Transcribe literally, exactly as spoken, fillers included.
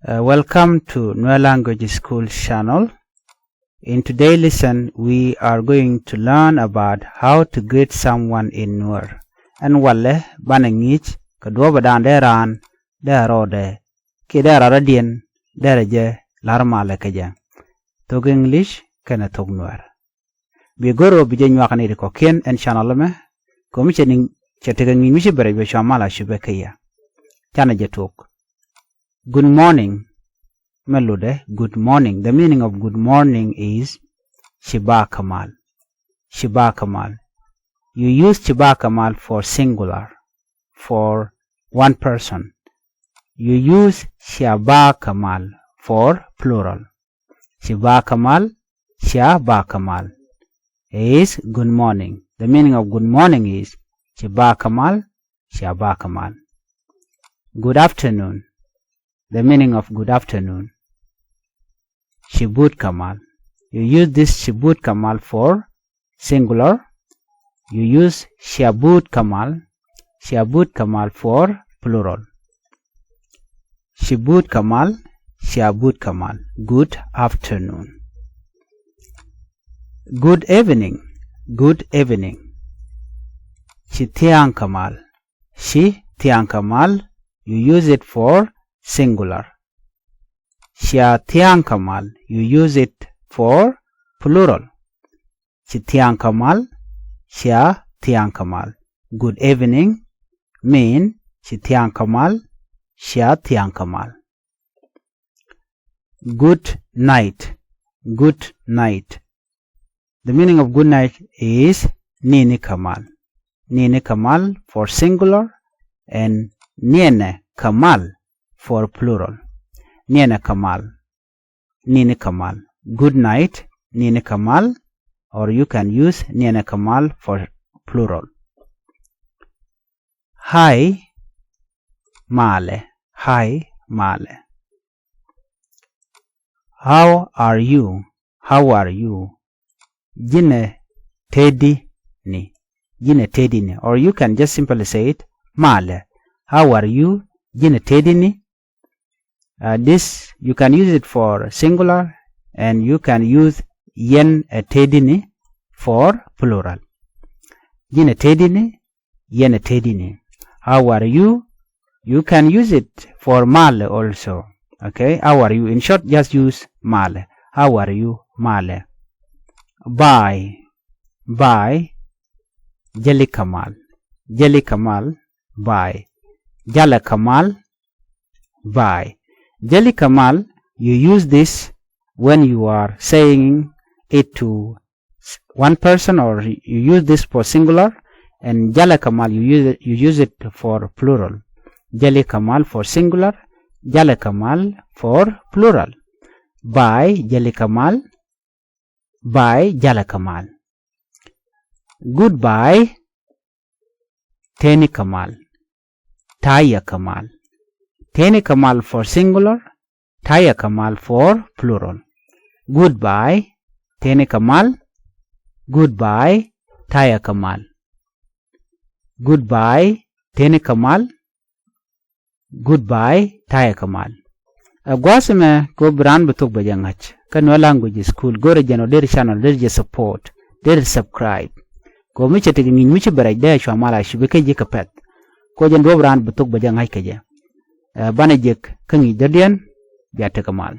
Uh, welcome to Nuer Language School channel. In today's lesson, we are going to learn about how to greet someone in Nuer. Ɛn walɛ banɛ ŋi̱i̱c kɛ duɔ̱ɔ̱pɛ daan dee raan dee rɔɔdɛ kiɛ dee raan rɔ̱diɛn dee rɛ jɛ la̱r malɛ kɛ jɛ. Thok English kɛnɛ thok Nuɛr. Bi go̱r ɣöö bi jɛ nyuak ni ti kɔ̱kiɛn ɛn channel ɛmɛ. Kɛ mi cɛ niŋ cɛ tekɛ ŋi̱i̱c mi ci bɛ rɛc bɛ cua mal a cupɛ kä yɛ. Canɛ jɛ tuɔk. Good morning. Mɛ lotdɛ, good morning. The meaning of good morning is cibaa kɛ mal. Cibaa kɛ mal. You use cibaa kɛ mal for singular, for one person. You use cia baa kɛ mal for plural. Cibaa kɛ mal, cia baa kɛ mal. Is good morning. The meaning of good morning is cibaa kɛ mal, cia baa kɛ mal. Good afternoon. The meaning of good afternoon. Cibut kɛ mal. You use this cibut kɛ mal for singular. You use ciabut kɛ mal. Ciabut kɛ mal for plural. Cibut kɛ mal, ciabut kɛ mal. Good afternoon. Good evening. Good evening. Ci thia̱a̱ŋ kɛ mal. Ci thia̱a̱ŋ kɛ mal, you use it for singular. Cia thia̱a̱ŋ kɛ mal, you use it for plural. Ci thia̱a̱ŋ kɛ mal, cia thia̱a̱ŋ kɛ mal. Good evening mean ci thia̱a̱ŋ kɛ mal, cia thia̱a̱ŋ kɛ mal. Good night. Good night. The meaning of good night is niɛni kɛ mal. Niɛni kɛ mal for singular and niɛnɛ kɛ mal for plural. Niɛnɛ kɛ mal. Niɛni kɛ mal. Good night. Niɛni kɛ mal. Or you can use niɛnɛ kɛ mal for plural. Hi. Malɛ. Hi. Malɛ. How are you? How are you? Ji̱nɛ tëëdi ni. Ji̱nɛ tëëdi ni. Or you can just simply say it, malɛ. How are you? Ji̱nɛ tëëdi ni. Uh, this, you can use it for singular and you can use yɛn ɛ tëëdi ni for plural. Ji̱nɛ tëëdi ni, yɛn ɛ tëëdi ni. How are you? You can use it for malɛ also. Okay? How are you? In short, just use malɛ. How are you? Malɛ. Bye. Bye. Jäli kɛ mal. Jäli kɛ mal. Bye. Jalɛ kɛ mal. Bye. Jäli kɛ mal, you use this when you are saying it to s- one person, or you use this for singular, and jalɛ kɛ mal, you use it, you use it for plural. Jäli kɛ mal for singular, jalɛ kɛ mal for plural. Bye, jäli kɛ mal. Bye, jalɛ kɛ mal. Goodbye. Tëëni kɛ mal. Tayɛ kɛ mal. Tëëni kɛ mal for singular. Tayɛ kɛ mal for plural. Goodbye. Tëëni kɛ mal. Goodbye. Tayɛ kɛ mal. Goodbye. Tëëni kɛ mal. Goodbye. Tayɛ kɛ mal. Ɛ gua̱a̱th ɛmɛ kɛ ɣöö bi raan bi thok bɛ jɛ ŋa̱c kä Nuer Language School, go̱rɛ jɛn ɔ deri channel, deri jɛ support, deri subscribe. Kɛ ɣöö mi cɛ tekɛ ŋi̱i̱c mi ci bɛ rɛc dee cua mal a cupi kä ji̱ kɛ pɛ̈th. Kɛ ɣöö jɛn duɔ̱ɔ̱p raan bi thok bɛ jɛ ŋa̱c kɛ jɛ. Ɛ, banɛ jek kä ŋi̱i̱c dɔ̱diɛn. Bia tekɛ mal.